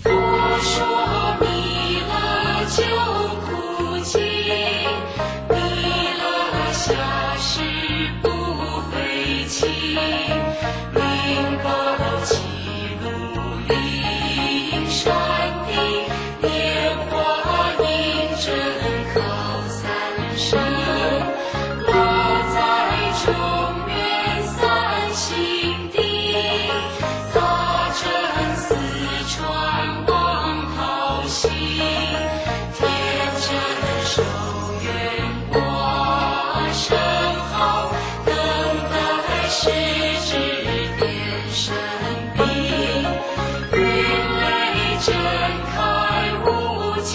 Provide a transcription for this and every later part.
佛說彌勒救苦經，彌勒下誓不廢棄，靈寶起如靈山頂，蓮華印證靠三身，樂在中原三心地，大乘四傳王桃心，天真壽元掛聖號，等待時至變神兵，雲雷震開無際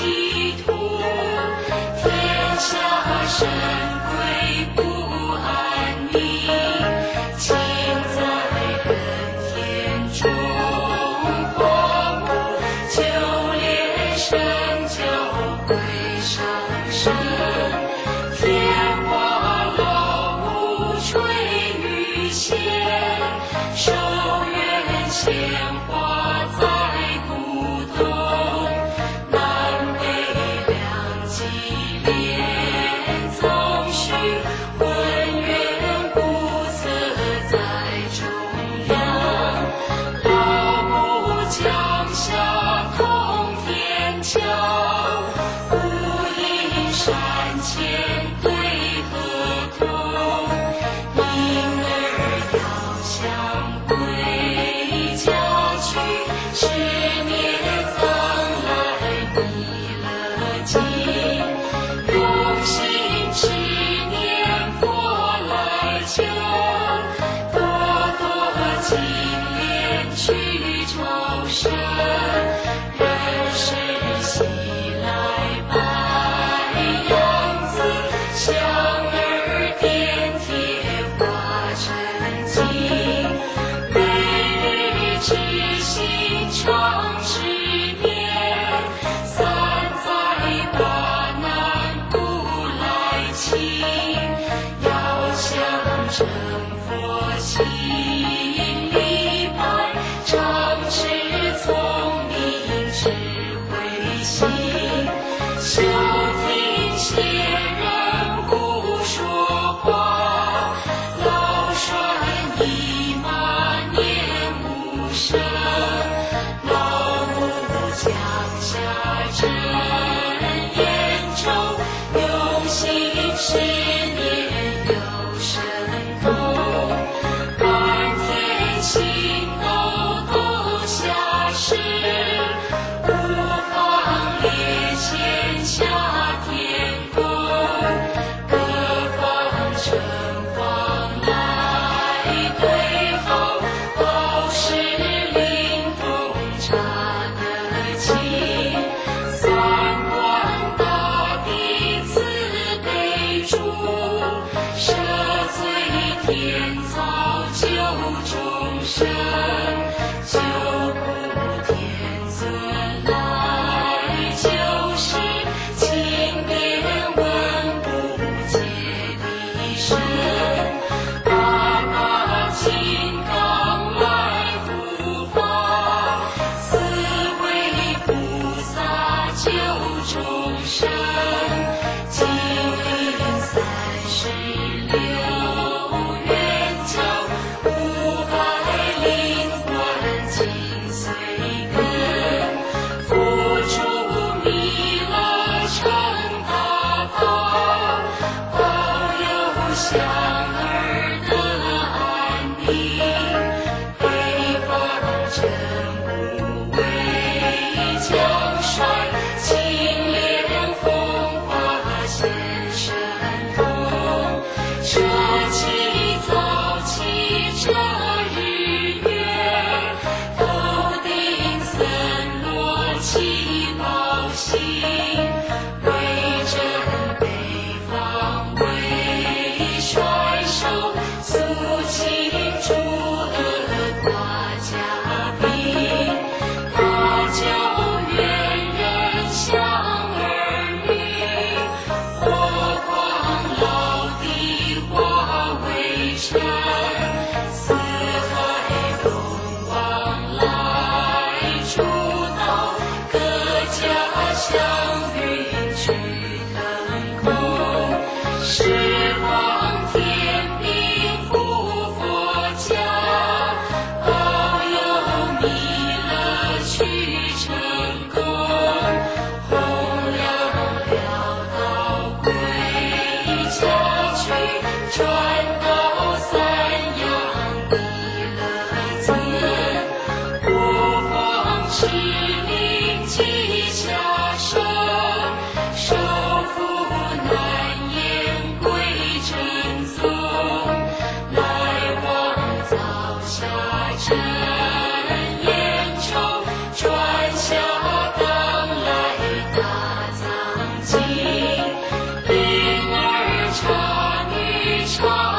土，天下神鬼不安寧，情在人天中化木，九蓮聖教歸上身，天華老母垂雨現，壽元鮮花在古洞，南北兩極蓮宗續，渾圓古色在中央，老母降下通天橋，無垠山前對河通，嬰兒遙想歸家去，十年當來彌勒經，用心持念佛來救，多多金蓮去朝聖，人世喜來白楊子，香兒點鐵化成金，每日至心常持念，三災大難不來侵，遙想成佛心禮拜，常持聰明智慧心，休聽邪人胡說話，老帥姨媽念無聲，老母降下真言咒，用心持念有神通，滿天星斗都下世，五方列前下天宮，各方城隍來對號，報時靈通查得清，三官大帝慈悲主，赦罪天曹救眾生，救苦天尊來救世，清辯聞不解的身，八大金剛來護法，四位菩薩救眾生，金陵36圓教，500靈觀緊隨跟，輔助彌勒成大道，保佑香兒得安寧，北方真無畏將帥，青蓮弘法顯神通，捨棄早起遮日月，頭頂森羅七寶星，威震北方為帥。唱。